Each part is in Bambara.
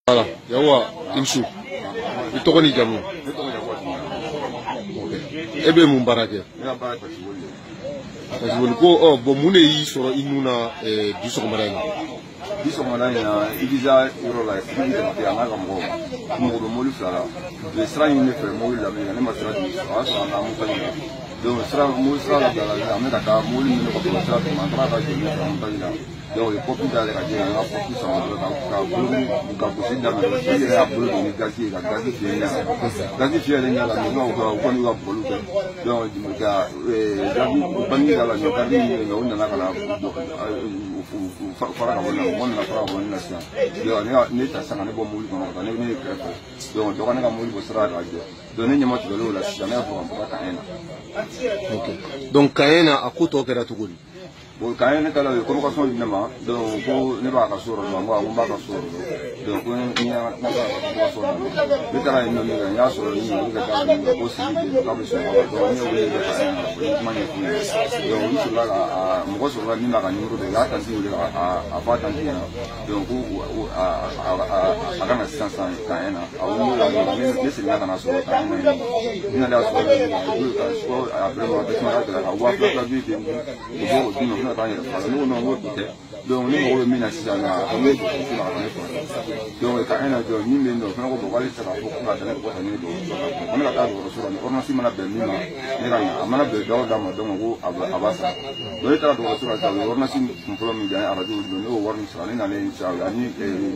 Voilà, Yawa, i ni su. I tɔgɔ ni jamu? Ne tɔgɔ Yakuba Dunbiya. Ok. E bɛ mun baara kɛ? Ne ka baara ye takisiboli de ye. Takisiboli ko ɔ bon, mun de y'i sɔrɔ i nun na bi sɔgɔmada in na? Bi sɔgɔmada in na, Ibiza yɔrɔ la, Sidiki Jabate a n'a ka mɔgɔw, mɔgɔ bɛ mobili fila la. U ye sira ɲini ne fɛ mobili la min kɛ, ne ma sira di. O y'a sɔrɔ an ka montagne la. Donc sira mobili sira labilala, an bɛ ka taa mobili min ne kɔfɛ, o sira tɛmɛ, an taara ka jɔ ne fɛ montagne la. Donc u ye porte dayɛlɛ ka di yan, an ka porte sama dɔrɔn ka bolo ka gosi daminɛ. I yɛrɛ y'a bolo don ni gazi ye ka gazi fiyɛ ɲɛ la. Gazi fiyɛlen ɲɛ la, mɛ u kɔni y'u ka bugɔliw kɛ. Donc ka gazi banni da la, ɲɔ garidi min u nana ka na fara ka bɔ ne la, mɔgɔ nana fara ka bɔ ne la sisan. Donc ne ta sisan ka ne bɔ mobili kɔnɔ ka taa ne ye kɛrɛfɛ. Donc dɔ ka ne ka mobili bɔ sira la k'a jɔ. Donc ne ɲɛma tigɛlen o la sisan, ne y'a fɔ ka bɔ ka na. Ok. Donc Kaɲɛ na, a ko tɔ kɛra cogo di? Bon, k'an ye ne taara, u ye convocation di ne ma. Donc ko ne b'a ka so yɔrɔ dɔn, n ko awɔ, n b'a ka so yɔrɔ dɔn. Donc ko n y'a n ka convocation di, ne taara yen nɔ min kɛ, n y'a sɔrɔ nin olu ka taa min kɛ, ko Sidiki bɛ yen, k'a bɛ sunɔgɔ la. Donc ne ye wele kɛ ka ɲɛ, o ye kuma ɲɛf'u ɲɛna. Donc olu sɔrɔla ka mɔgɔ sɔrɔla min b'a ka numéro dɔn, u y'a tantie wele ka a fɔ a tantie ɲɛna. Donc ko a ka na sisan sisan ka ɲɛ na. A wulila la, ne seginna ka na sɔrɔ ka ɲɛ na yen. Ne nana sɔrɔ yen ka ko après moi tasuma ka gɛlɛn ka 2000 2000 bi den o bɔ o di ma, ko ne ka taa n yɛrɛ faga. Ne ko non, n ko o tɛ. Donc ne mago bɛ min na sisan, a ko ne dɔgɔtɔrɔso la ka taa ne furakɛ. Donc ka ɲɛ na jɔ min bɛ yen nɔ, o fana ko bon, k'ale tɛ se k'a fɔ ko ka taa ne ko ka taa ne dɔgɔtɔrɔso la, ko ne ka taa dɔgɔtɔrɔso la ni ordonnance mana bɛn min ma, ne ka ɲɛ a mana bɛn da o da ma. Donc ko a b'a sara. Donc ne taara dɔgɔtɔrɔso la sisan, u ye ordonnance kun fɔlɔ min di an ye arajo don, ne y'o wari min sara, ne nalen sisan ani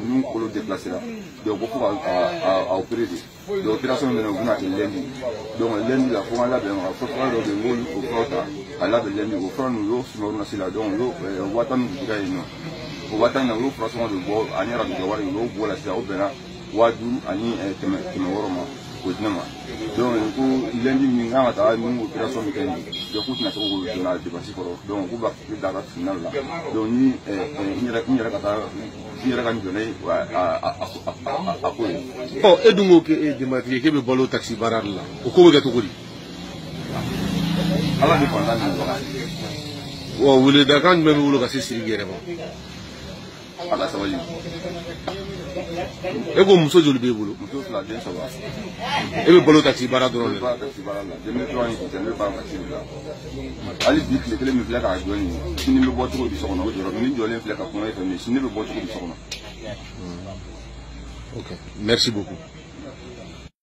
nun kolo déplacé la. Donc ko fo ka a opéré de. Donc opération min bɛ na, u bɛna kɛ lundi. Donc lundi la, fo n ka labɛn ka fɔ fura dɔw bɛ yen, n k'olu o furaw ta ka labɛn lundi. O fura ninnu, u y'o suma ordonnance la. Donc u y'o 10 000 min dira yen nɔ, o 10 000 na, u y'o fura sɔngɔ de bɔ ani arajo kɛ wari, u y'o bɔ la sisan, o bɛnna 5100 600 ma, k'o di ne ma. Donc ko lundi min kan ka taa min opération min kɛ nin, donc k'u tɛna se k'o don a dépense kɔrɔ. Donc k'u b'a da ka tribunal la. Donc ni n yɛrɛ ka taa n yɛrɛ ka n jɔ ne a ko ye. Ɔ, e dun ko k'e ye denbatigi ye, k'e bɛ balo taxi baara de la, o ko bɛ kɛ cogo di? Ala de fantan ni baga. Wa weledakan jumɛn b'i bolo ka se Sidiki yɛrɛ ma? A ka sabali. E ko muso joli b'e bolo? Muso fila, den saba. E bɛ balo taxi baara dɔrɔn de la? Taxi baara la, 2003 in tɛ, ne bɛ baara taxi de la. Hali bi tile kelen min filɛ k'a jɔ nin ye, sini bɛ bɔ cogo di so kɔnɔ? O jɔrɔ ni jɔlen filɛ ka kuma e fɛ nin, sini bɛ bɔ cogo di so kɔnɔ? Ok, merci beaucoup.